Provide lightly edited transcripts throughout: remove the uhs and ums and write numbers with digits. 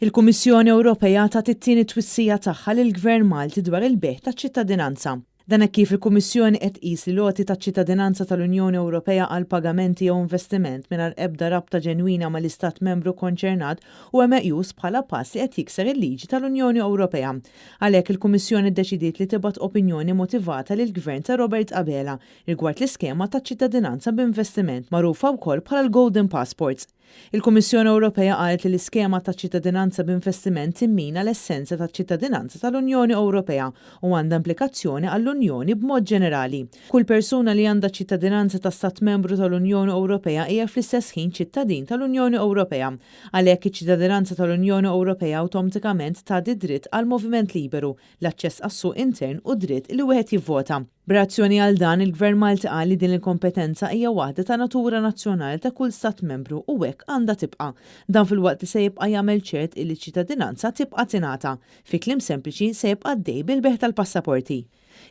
Il-Kummissjoni Ewropea tat it-tieni twissija tagħha lill-Gvern Malti dwar il-bejgħ taċ-ċittadinanza. Dan hekk kif il-Kummissjoni qed tqis li l-għoti taċ-ċittadinanza tal-Unjoni Ewropea għal pagamenti jew investiment mingħajr ebda rabta ġenwina mal-Istat Membru konċernat huwa meqjus bħala pass li qed jikser il-liġi tal-Unjoni Ewropea. Għalhekk il-Kummissjoni ddeċidiet li tibgħat opinjoni motivata lill-Gvern ta' Robert Abela rigward l-iskema taċ-ċittadinanza b'investiment magħrufa wkoll bħala l-Golden Passports. Il-Kummissjoni Ewropea qalet li l-iskema ta' ċittadinanza b'investiment timmina l-essenza taċ-ċittadinanza tal-Unjoni Ewropea u għandha implikazzjoni għall-Unjoni b'mod ġenerali. Kull persuna li għandha ċittadinanza ta' Stat Membru tal-Unjoni Ewropea hija fl-istess ħin ċittadin tal-Unjoni Ewropea. Għalhekk, iċ-ċittadinanza tal-Unjoni Ewropea awtomtikament tagħti d-dritt għall-moviment liberu, l-aċċess għas-suq intern u d-dritt li wieħed jivvota. B'reazzjoni għal dan, il-Gvern Malti qal li din il-kompetenza hija waħda ta' natura nazzjonali ta' kull stat membru u hekk għandha tibqa'. Dan filwaqt li se jibqa' jagħmel ċert illi ċ-ċittadinanza tibqa' tingħata. Fi kliem sempliċi, se jibqa' għaddej bil-bejgħ tal-passaporti.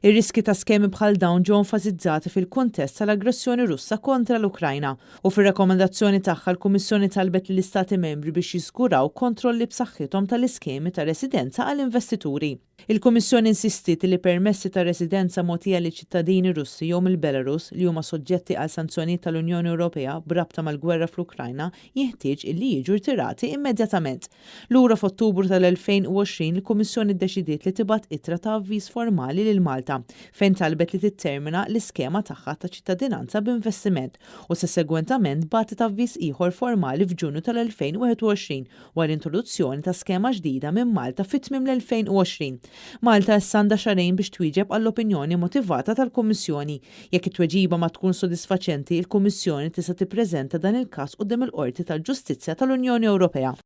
Ir-riskji ta' skemi bħal dawn ġew enfasizzati fil-kuntest tal-aggressjoni Russa kontra l-Ukrajna u fir-rakkomandazzjoni tagħha l-Kummissjoni talbet lill-Istati Membri biex jiżguraw kontrolli b'saħħithom tal-iskemi ta' residenza għal investituri. Il-Kummissjoni insistiet li permessi ta' residenza mogħtija lil ċittadini Russi jew mill-Belarus li huma soġġetti għal sanzjonijiet tal-Unjoni Ewropea b'rabta mal-gwerra fl-Ukrajna jinħtieġ illi jiġu rtirati immedjatament. Lura f'Ottubru tal-2020 il-Kummissjoni ddeċidiet li tibgħat ittra ta' avviż formali lil Malta fejn talbet li tittermina l-iskema tagħha ta' ċittadinanza b'investiment u sussegwentament bagħtet avviż ieħor formali f'Ġunju tal-2021 wara l-introduzzjoni ta' skema ġdida minn Malta fi tmiem l-2020. Malta issa għandha xahrejn biex twieġeb għall-opinjoni motivata tal-Kummissjoni. Jekk it-tweġiba ma tkunx sodisfaċenti, il-Kummissjoni tista' tippreżenta dan il-każ quddiem il-Qorti tal-Ġustizzja tal-Unjoni Ewropea.